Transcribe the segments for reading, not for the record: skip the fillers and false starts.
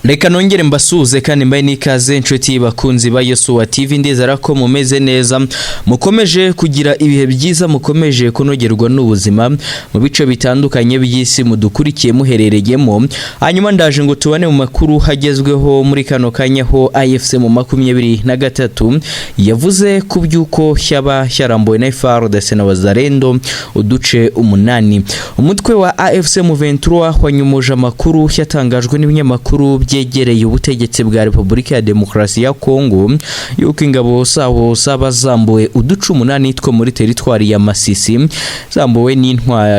Reka nongere mbasuhuze kandi mbaye n'ikaze, inshuti bakunzi ba Yosuwa TV. Ndizera ko mumeze neza, mukomeje kugira ibihe byiza, mukomeje kunogerwa n'ubuzima mu bice bitandukanye by'isi mudukurikiye muherereyemo. Hanyuma ndaje ngo tubane mu makuru hagezweho muri kano kanya, ho AFC mu 23 yavuze ku by'uko cyaba cyarambuwe na FARDC na Wazalendo uduce umunani. Umutwe wa AFC M23 wanyumuje amakuru yatangajwe n'ibinyamakuru byegereye ubutegetsi bwa Repubulika ya Demokarasi ya Kongo yuko ingabo zabo zaba zambuwe uduce umunani two muri teritwari ya Masisi, zambuwe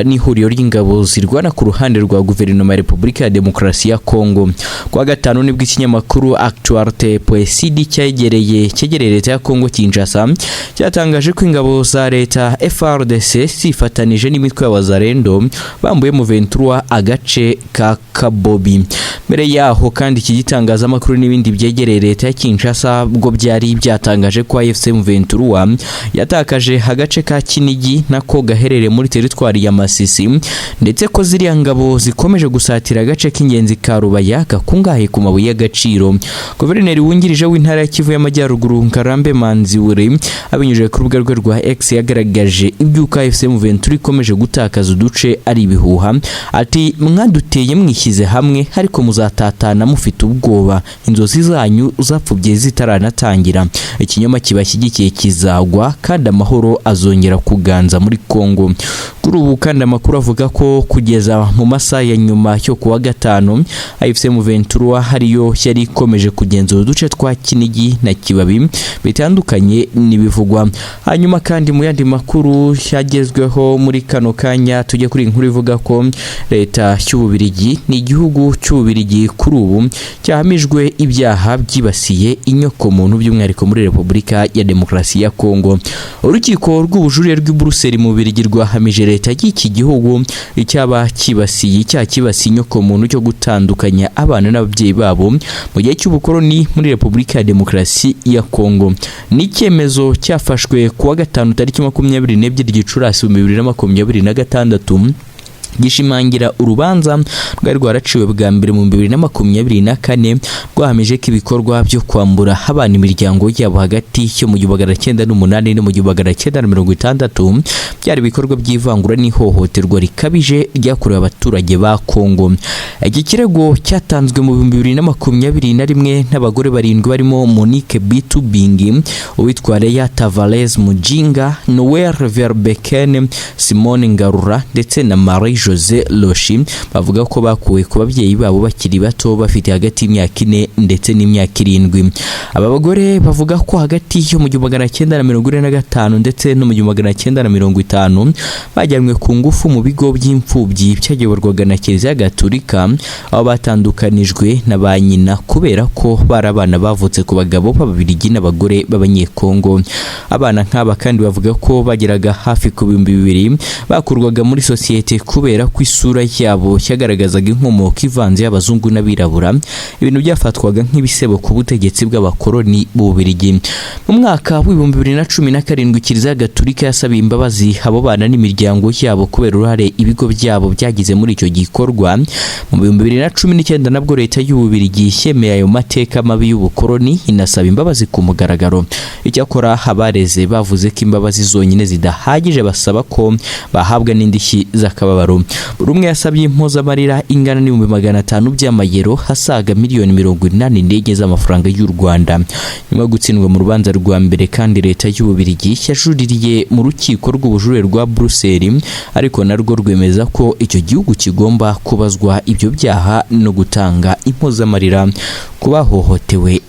n'ihuriro ry'ingabo zirwana ku ruhande rwa guverinoma ya Repubulika ya Demokarasi ya Kongo. Kuwa gatanu nibwo ikinyamakuru Actualité.cd cyegereye leta ya Kongo Kinshasa cyatangaje ko ingabo za leta FARDC zifatanije n'imitwe ya Wazalendo bambuye M23 agace ka Kabobi. Mbere yaho kandi, iki gitangazamakuru n'ibindi byegereye leta ya Kinshasa bwo byari byatangaje ko AFC M23 yatakaje agace ka Kinigi, nako gaherereye muri teritwari ya Masisi, ndetse ko ziriya ngabo zikomeje gusatira agace k'ingenzi ka Rubaya gakungahaye ku mabuye y'agaciro. Guverineri wungirije w'intara ya Kivu y'Amajyaruguru, Ngarambe Manziwuri, abinyujije ku rubuga rwe rwa X, yagaragaje iby'uko AFC M23 ikomeje gutakaza uduce ari ibihuha. Ati: "Mwaduteye mwishyize hamwe, ariko muzatatana mufite ubwoba. Inzozi zanyu zapfubye zitaranatangira. Ikinyoma kibashyigikiye kizagwa kandi amahoro azongera kuganza muri Kongo." Kuri ubu kandi amakuru avuga ko kugeza mu masaha ya nyuma yo kuwa gatanu, AFC M23 hariyo yari ikomeje kugenzura uduce twa Kinigi na Kibabi, bitandukanye n'ibivugwa. Hanyuma kandi mu yandi makuru yagezweho muri kano kanya, tujye kuri inkuru ivuga ko leta y'Ububirigi, ni igihugu cy'Ububirigi kuri ubu cyahamijwe ibyaha byibasiye inyokomuntu, by'umwihariko muri Repubulika ya Demokarasi ya Kongo. Urukiko rw'ubujurire rw'i Buruseli mu Bubiligi rwahamije leta y'iki gihugu icyaba cyibasiye icyaha cyibasiye inyokomuntu cyo gutandukanya abana n'ababyeyi babo mu gihe cy'ubukoloni muri Repubulika ya Demokarasi ya Kongo. Ni icyemezo cyafashwe kuwa gatanu tariki 22 Gicurasi 2026, gishimangira urubanza rwari rwaraciwe bwa mbere mu 2024, rwahamije ko ibikorwa byo kwambura abana imiryango yabo hagati yo mu 1908 no mu 1960 byari ibikorwa by'ivangura n'ihohoterwa rikabije ryakorewe abaturage ba Kongo. Iki kirego cyatanzwe mu 2021 n'abagore barindwi barimo Monique Bitubingi, uwitwa Leah Tavares Mujinga, Noel Verbeken, Simone Ngarura ndetse na Marie Jose Loshi. Bavuga ko bakuwe ku babyeyi babo bakiri bato, bafite hagati y'imyaka 4 ndetse n'imyaka 7. Aba bagore bavuga ko hagati yo mu 1945 ndetse no mu 1950 bajyanwe ku ngufu mu bigo by'imfubyi byayoborwaga na Kiliziya Gatulika, aho batandukanijwe na ba nyina kubera ko bari abana bavutse ku bagabo b'Ababiligi n'abagore b'Abanyekongo. Abana nk'aba kandi bavuga ko bageraga hafi ku 2000 bakurwaga muri sosiyete kubera ko isura yabo yagaragazaga inkomoko ivanze y'abazungu n'abirabura, ibintu byafatwaga nk'ibisebo ku butegetsi bw'abakoloni b'Ububirigi. Mu mwaka w'2017, Kiliziya Gatulika yasabiye imbabazi abo bana n'imiryango yabo kubera uruhare ibigo byabo byagize muri icyo gikorwa. Mu 2019 nabwo leta y'Ububirigi yemeye ayo mateka mabi y'ubukoloni, inasaba imbabazi ku mugaragaro. Icyakora abareze bavuze ko imbabazi zonyine zidahagije, basaba ko bahabwa n'indishyi z'akababaro. Buri umwe yasabye impozamarira ingana n'500,000 by'amayero, asaga miliyoni 84 z'amafaranga y'u Rwanda. Nyuma yo gutsindwa mu rubanza rwa mbere kandi, leta y'Ububirigi yajuririye mu rukiko rw'ubujurire rwa Buruseli, ariko narwo rwemeza ko icyo gihugu kigomba kubazwa ibyo byaha no gutanga impozamarira ku bahohotewe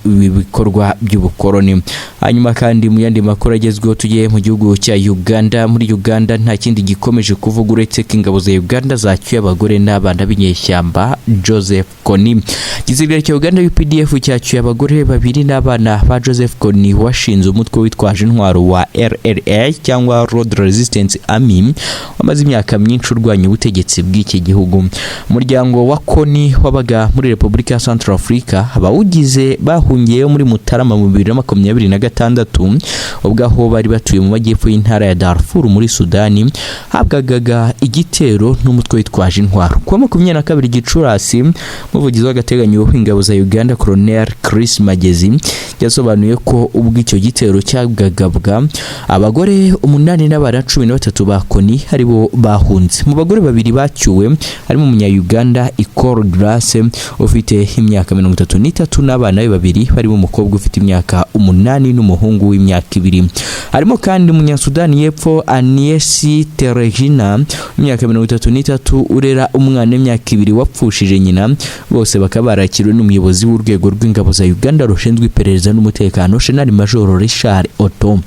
n'ibikorwa by'ubukoloni. Hanyuma kandi mu yandi makuru agezweho, tugiye mu gihugu cya Uganda. Muri Uganda nta kindi gikomeje kuvuga uretse ko ingabo za Uganda zacyuye abagore n'abana b'inyeshyamba Joseph Kony. Igisirikare cya Uganda UPDF cyacyuye abagore babiri n'abana ba Joseph Kony, washinze umutwe witwaje intwaro wa RRA cyangwa Road Resistance Army, wamaze imyaka myinshi urwanya ubutegetsi bw'iki gihugu. Umuryango wa Kony wabaga muri Repubulika ya Central Africa, abawugize bahungiyeyo muri Mutarama mu 2026, ubwo aho bari batuye mu majyepfo y'intara ya Darfur muri Sudani habwagaga igitero n'umutwe witwaje intwaro. Kuwa 22 Gicurasi, umuvugizi w'agateganyo w'ingabo za Uganda, Colonel Chris Magezi, yasobanuye ko ubwo icyo gitero cyagagabwa, abagore 8 n'abana 13 ba Kony aribo bahunze. Mu bagore babiri bacyuwe harimo umunya-Uganda Ikor Grace ufite imyaka 33 n'abana be babiri, barimo umukobwa ufite imyaka 8 n'umuhungu w'imyaka 2. Harimo kandi umunya-Sudani y'Epfo Aniesi Teregina w'imyaka 33 urera umwana w'imyaka 2 wapfushije nyina. Bose bakaba barakiriwe n'umuyobozi w'urwego rw'ingabo za Uganda rushinzwe iperereza n'umutekano, General Major Richard Otto.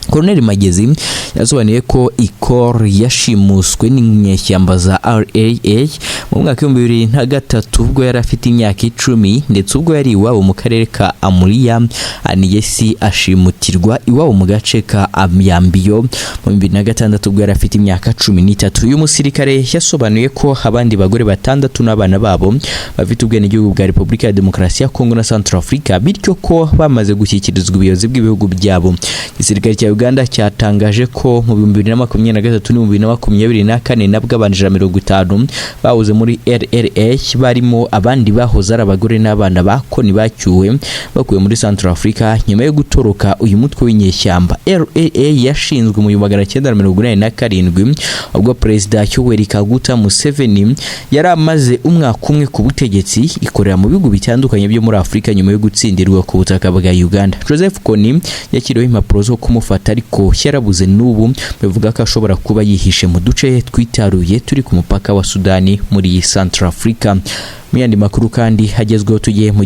Colonel Magezi yasobanuye ko Ikor yashimuswe n'inyeshyamba za RAA mu mwaka wa 2003 ubwo yari afite imyaka 10, ndetse ubwo yari iwabo mu karere ka Amuria, Aniyesi ashimutirwa iwabo mu gace ka Amyambio mu 2006 ubwo yari afite imyaka 13. Uyu musirikare yasobanuye ko abandi bagore 6 n'abana babo bafite ubwenegihugu bwa Repubulika ya Demokarasi ya Kongo na Centrafrica, bityo ko bamaze gushyikirizwa ubuyobozi bw'ibihugu byabo. Igisirikare cya Uganda cyatangaje ko mu 2023 n'2024 nabwo abantu 150 bahoze muri RRA, barimo abandi bahoze ari abagore n'abana ba Kony, bacyuwe bakuwe muri Centrafrica nyuma yo gutoroka uyu mutwe w'inyeshyamba. RRA yashinzwe mu 1987 ubwo Perezida Yoweri Kaguta Museveni yari amaze umwaka umwe ku butegetsi, ikorera mu bihugu bitandukanye byo muri Afurika nyuma yo gutsindirwa ku butaka bwa Uganda. Joseph Kony yakiriweho impapuro zo kumufata ariko yarabuze n'ubu, bivuga ko ashobora kuba yihishe mu duce twitaruye turi ku mupaka wa Sudani muri Centrafrica. Mu yandi makuru kandi hagezweho, tujye mu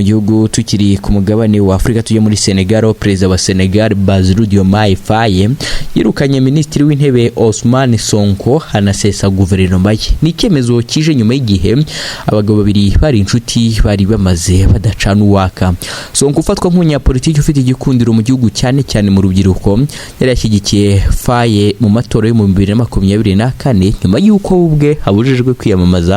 gihugu tukiri ku mugabane wa Afurika, tujye muri Senegal. Perezida wa Senegal Bassirou Diomaye Faye yirukanye Minisitiri w'Intebe Ousmane Sonko, anasesa guverinoma ye. Ni icyemezo kije nyuma y'igihe abagabo babiri bari inshuti bari bamaze badacana uwaka. Sonko, ufatwa nk'umunyapolitiki ufite igikundiro mu gihugu, cyane cyane mu rubyiruko, yari yashyigikiye Faye mu matora yo mu 2024 nyuma y'uko we ubwe abujijwe kwiyamamaza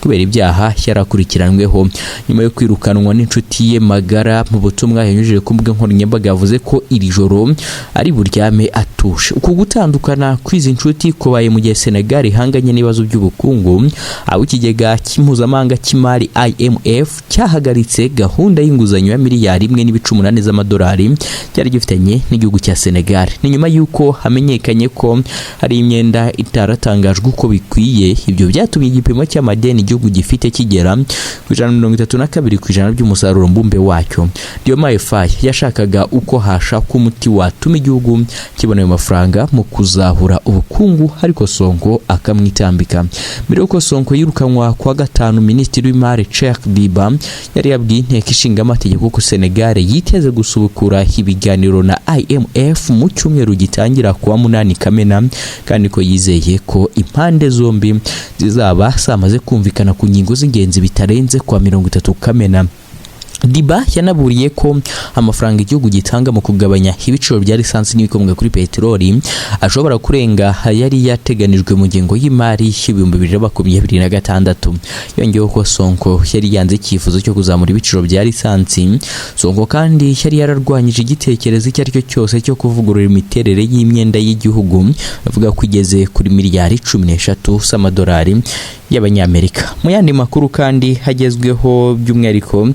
kubera ibyaha yarakurikiranweho. Nyuma yo kwirukanwa n'inshuti ye magara, mu butumwa yanyujije ku mbuga nkoranyambaga yavuze ko iri joro ari buryame atuje. Uku gutandukana kw'izi nshuti kubaye mu gihe Senegal ihanganye n'ibibazo by'ubukungu, aho ikigega cy'impuzamahanga cy'imari IMF cyahagaritse gahunda y'inguzanyo ya miliyari 1.8 z'amadolari cyari gifitanye n'igihugu cya Senegal. Ni nyuma y'uko hamenyekanye ko hari imyenda itaratangajwe uko bikwiye. Ibyo byatumye igipimo cy'amadeni igihugu gifite kigera ku 132% by'umusaruro mbumbe wacyo. Diomaye Faye yashakaga uko hashakwa umuti watuma igihugu kibona ayo mafaranga mu kuzahura ubukungu, ariko Sonko akamwitambika. Mbere y'uko Sonko yirukanwa kuwa gatanu, Minisitiri w'Imari Cheikh Diba yari yabwiye inteko ishinga amategeko ko Senegal yiteze gusubukura ibiganiro na IMF mu cyumweru gitangira kuwa 8 Kamena, kandi ko yizeye ko impande zombi zizaba zamaze kumvikana ku ngingo z'ingenzi bitarenze kuwa 30 Kamena. Diba yanaburiye ko amafaranga igihugu gitanga mu kugabanya ibiciro bya lisansi n'ibikomoka kuri peteroli ashobora kurenga yari yateganijwe mu ngengo y'imari y'2026. Yongeyeho ko Sonko yari yanze icyifuzo cyo kuzamura ibiciro bya lisansi. Sonko kandi yari yararwanyije igitekerezo icyo ari cyo cyose cyo kuvugurura imiterere y'imyenda y'igihugu, avuga ko igeze kuri miliyari 13 z'amadolari y'abanyamerika. Mu yandi makuru kandi hagezweho, by'umwihariko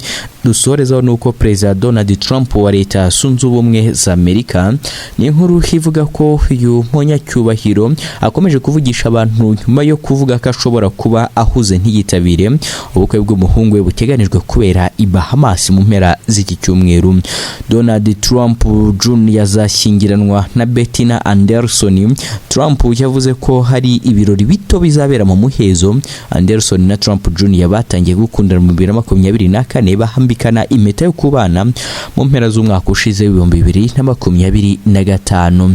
dusorezaho, nuko Perezida Donald Trump wa Leta Zunze Ubumwe za Amerika, ni inkuru ivuga ko uyu munyacyubahiro akomeje kuvugisha abantu nyuma yo kuvuga ko ashobora kuba ahuze ntiyitabire ubukwe bw'umuhungu we buteganijwe kubera i Bahamas mu mpera z'iki cyumweru. Donald Trump Jr azashyingiranwa na Bettina Anderson. Trump yavuze ko hari ibirori bito bizabera mu muhezo. Anderson na Trump Jr batangiye gukundana mu 2024, bahambikana impeta yo kubana mu mpera z'umwaka ushize w'2025.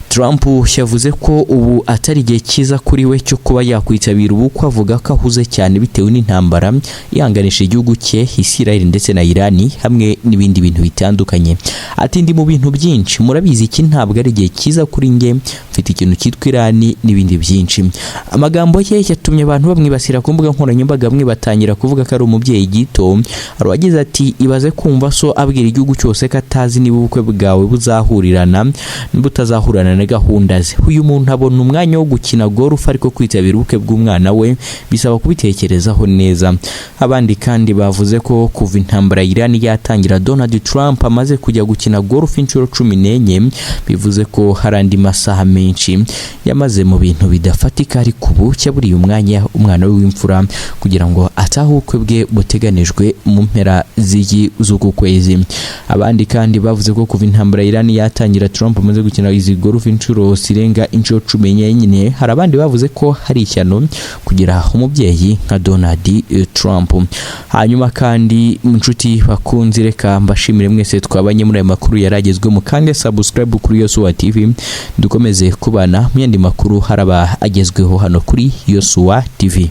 Trump yavuze ko ubu atari igihe cyiza kuri we cyo kuba yakwitabira ubukwe, avuga ko ahuze cyane bitewe n'intambara ihanganisha igihugu cye, Israel ndetse na Irani, hamwe n'ibindi bintu bitandukanye. Ati: "Ndi mu bintu byinshi, murabizi, iki ntabwo ari igihe cyiza kuri njye Mfite ikintu cyitwa Irani n'ibindi byinshi." Amagambo ye yatumye abantu bamwibasira ku mbuga nkoranyambaga, bamwe batangira kuvuga ko ari umubyeyi gito. Hari uwagize ati: "Ibaze kumva so abwira igihugu cyose ko atazi niba ubukwe bwawe buzahurirana butazahurana na gahunda ze. Uyu muntu abona umwanya wo gukina golf, ariko kwitabira ubukwe bw'umwana we bisaba kubitekerezaho neza." Abandi kandi bavuze ko kuva intambara ya Iran yatangira, Donald Trump amaze kujya gukina golf inshuro 14, bivuze ko hari andi masaha menshi yamaze mu bintu bidafatika, ariko ubu yaburiye umwanya umwana we w'imfura kugira ngo atahe ubukwe bwe buteganijwe mu mpera z'iki z'uku kwezi. Abandi kandi bavuze ko kuva intambara ya Iran yatangira, Trump amaze gukina izi golf inshuro zirenga inshuro 14. Hari abandi bavuze ko hari ishyano kugira umubyeyi nka Donald Trump. Hanyuma kandi, inshuti bakunzi, reka mbashimire mwese twabanye muri aya makuru yaragezwe mu kandi subscribe kuri Yosuwa TV, dukomeze kubana mu yandi makuru haraba agezweho hano kuri Yosuwa TV.